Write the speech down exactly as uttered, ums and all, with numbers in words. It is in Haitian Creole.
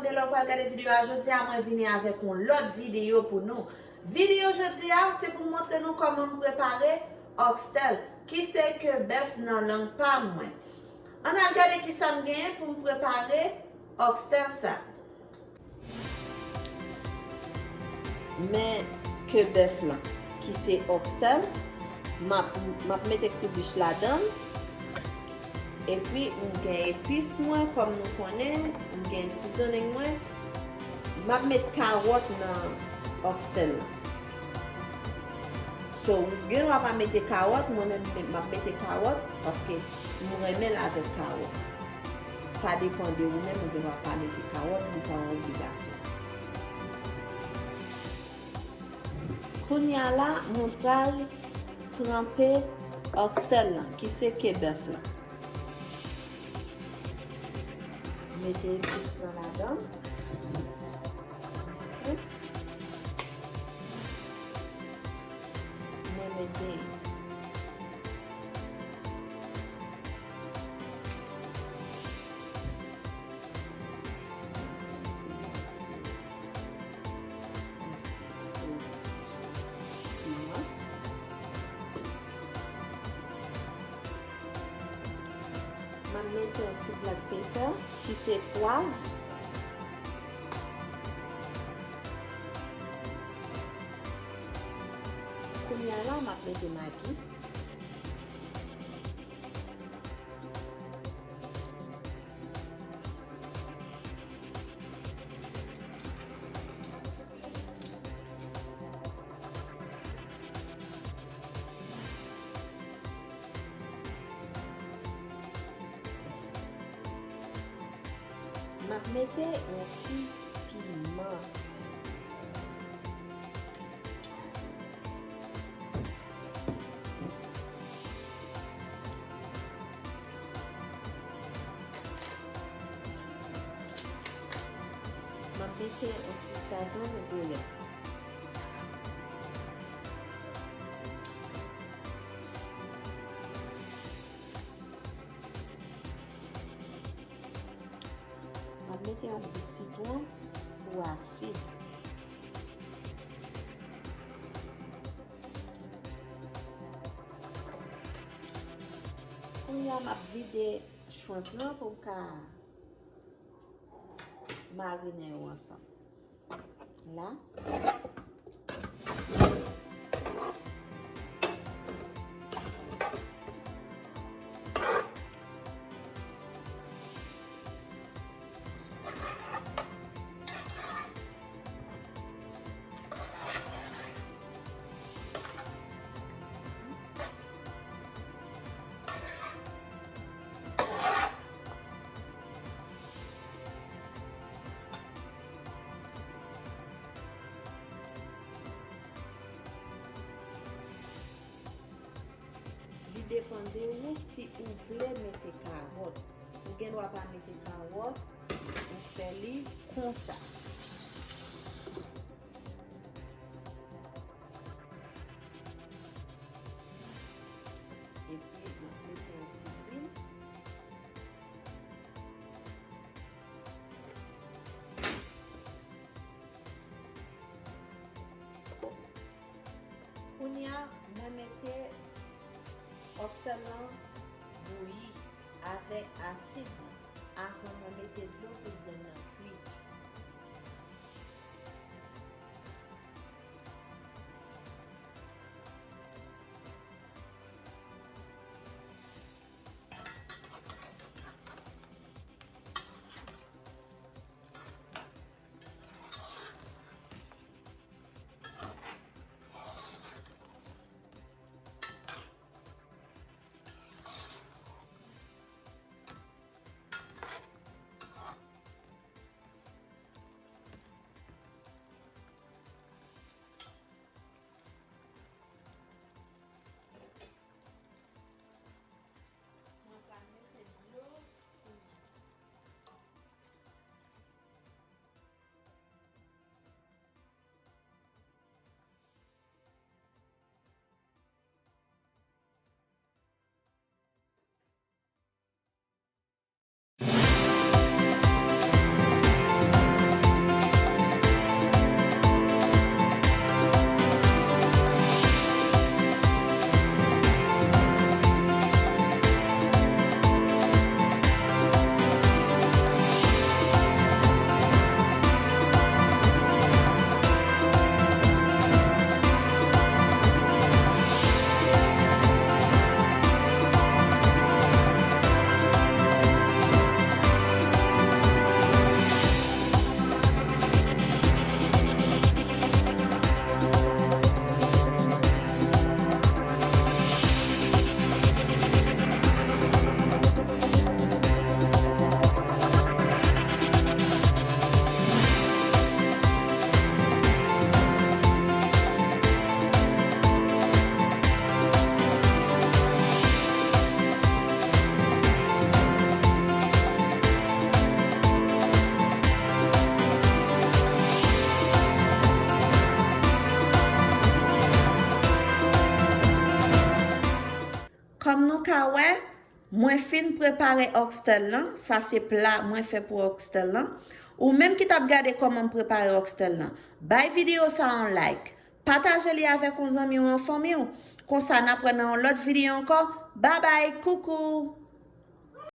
Lè w pral gade videyo a jodi a, mwen vini avèk yon lòt videyo pou nou. Videyo jodi a, se pou m montre nou kòman m prepare oxtail, ki se ke bèf nan lang pa mwen. Ann al gade ki sa m genyen pou m prepare oxtail sa. Men ke bèf lan, ki se oxtail, m ap, m ap mete kribich ladan l. Epi, m gen epis mwen, kòm nou konnen, m gen seasoning mwen. M ap met kawòt nan oxtail lan. So, ou gen dwa pa mete kawòt, mwen menm, m ap mete kawòt, paske m renmen l avèk kawòt. Sa depann de ou menm, ou gen dwa pa mete kawòt, li pa yon obligasyon. Kounye a la, mwen pral tranpe oxtail lan, ki se ke bèf lan. Mete epis lan ladan. Ok. Mwen mete piman. M ap mete yon ti black pepper, ki se pwav. Kounye a la, m ap mete magi. M ap mete yon ti piman. M ap mete yon ti sazon goyè. M ap mete yon gout sitwon pou asid. Kounye a, m ap vide shrimp lan pou m ka marinen yo ansanm. La. Li depann de ou si ou vle mete kawòt. Ou gen dwa pa mete kawòt, ou fè li konsa. Epi, m ap mete yon ti lwil. Kounye a, mwen mete oxtail lan bouyi avèk asid lan avan mwen mete dlo pou vyann nan kwit. wè, mwen fin prepare oxtail lan. Sa se pla mwen fè pou oxtail lan. Ou menm ki t ap gade kòman m prepare oxtail lan, bay videyo sa yon like. Pataje li avèk yon zanmi w, yon fanmi w. Konsa n ap wè nan yon lòt videyo ankò. Babay, koukou!